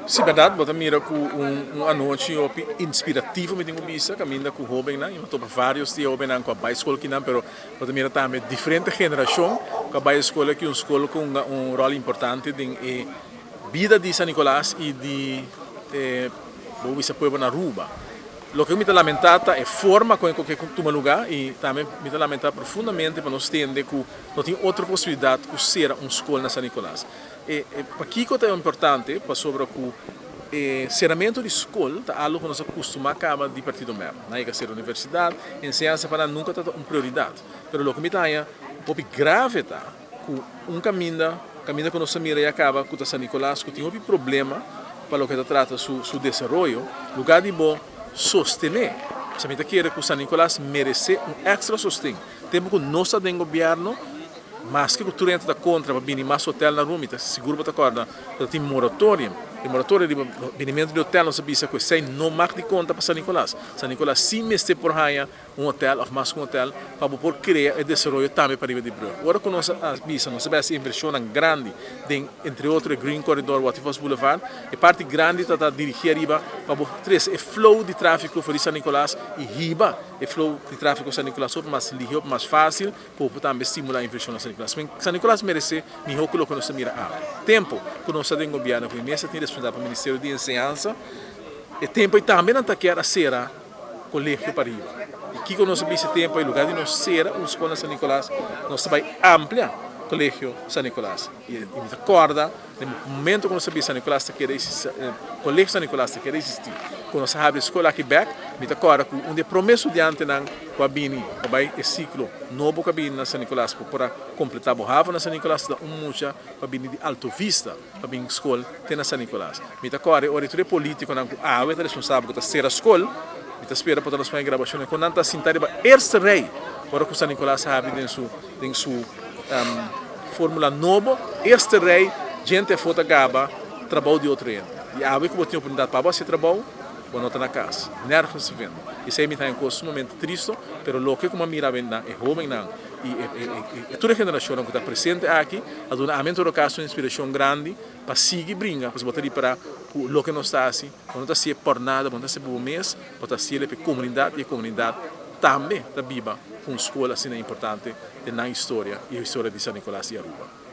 Si berdad bo ta mira cu un anochi hopi inspirativo mi tin cu bisa caminda cu hobennan y mi a topa varios di e hobennan cu a bay scol kinan pero bo ta mira tambe diferente generacion cu a bay e scol aki un scol cu hunga un rol importante den e bida di San Nicolas y di e bo bisa pueblo na Aruba. Loke mi ta lamenta ta e forma con e cu tuma luga y tambe mi ta lamenta profundamente pa nos tende cu no tin otro posibilidad cu cera un scol na San Nicolas. E pakiko ta importante? Pasobra ku e seramentu di skol ta algu ku nos a kustumá kaba di partido mep. Nan yega ser universidat, enseñansa pa nan nunka ta un prioridat. Pero loke mi ta haña hopi grave ta ku un kaminda, kaminda ku nos ta mira ya kaba ku ta San Nicolas ku tin hopi problema pa loke ta trata su su desaroyo, lugar di bo sostené. Pasobra mi ta kere ku San Nicolas meresé un èkstra sosten. Tempu ku nos ta den gobièrnu, maske ku tur hende ta kontra pa bini mas hotel na Rumi, ta sigur bo ta kòrda ku ta tin moratorium. E moratorio riba binimentu di hotel nos a bisa ku esei no mag di konta pa San Nicolas. San Nicolas sí mester por haña un hotel òf mas ku un hotel pa bo por krea e desaroyo tambe pariba di brug. Ora ku nos a bisa nos a bai hasi invershonnan grandi den entre otro e Green Corridor, Waterfalls Boulevard, e parti grandi ta ta dirigí ariba pa bo trese e flow di tráfiko for di San Nicolas i hiba E flow di trafiko San Nicolas hopi mas lihe, hopi mas fásil, ku por tambe stimulá invershon na San Nicolas. Men San Nicolas meresé mihó ku loke nos ta mira awe. Tempu ku nos ta den gobièrnu ku mi mes a tin responsabilidat pa Ministerio di Enseñansa, e tempu ei tambe nan ta kier a sera kolegio pariba. I kiko nos a bisa e tempu ei? Lugá di nos sera un skol na San Nicolas, nos ta bai amplia kolegio San Nicolas. I mi ta kòrda den momento ku nos a bisa San Nicolas ta keda Colegio San Nicolas ta keda existi, ku nos a habri e skol aki bèk, mi ta kòrda ku un di e promé studiantenan ku a bini pa bai e siklo nobo ku a bini na San Nicolas pa por a kompletá bo havo na San Nicolas ta un mucha ku a bini di Alto Vista pa bin skol te na San Nicolas. Mi ta kòrda e ora i tur e polítikonan ku awe ta responsabel ku ta sera skol, mi ta spera por ta nos pon e grabashonnan kon nan ta sinta riba eerste rei ora ku San Nicolas a habri den su Den su formula nobo, este rey djente afó ta gaba trabou di otro hende. I awe ku bo tin oportunidat pa bo hasi e trabou, bo no ta na kas. Nergens te vindo. Esei mi ta haña un kos sumamente tristo, pero loke ku mi a mira awennan, e hóbennan i e tur e generashonnan ku ta presente aki, a duna ami en todo kaso un inspirashon grandi pa sigui bringa, pasobra bo ta ripará ku loke nos ta hasi, bo no ta hasié por nada, bo no ta hasié pa bo mes, bo ta hasié pa e komunidat i e komunidat tambe ta biba ku un skol asina importante den nan historia i e historia di San Nicolas i Aruba.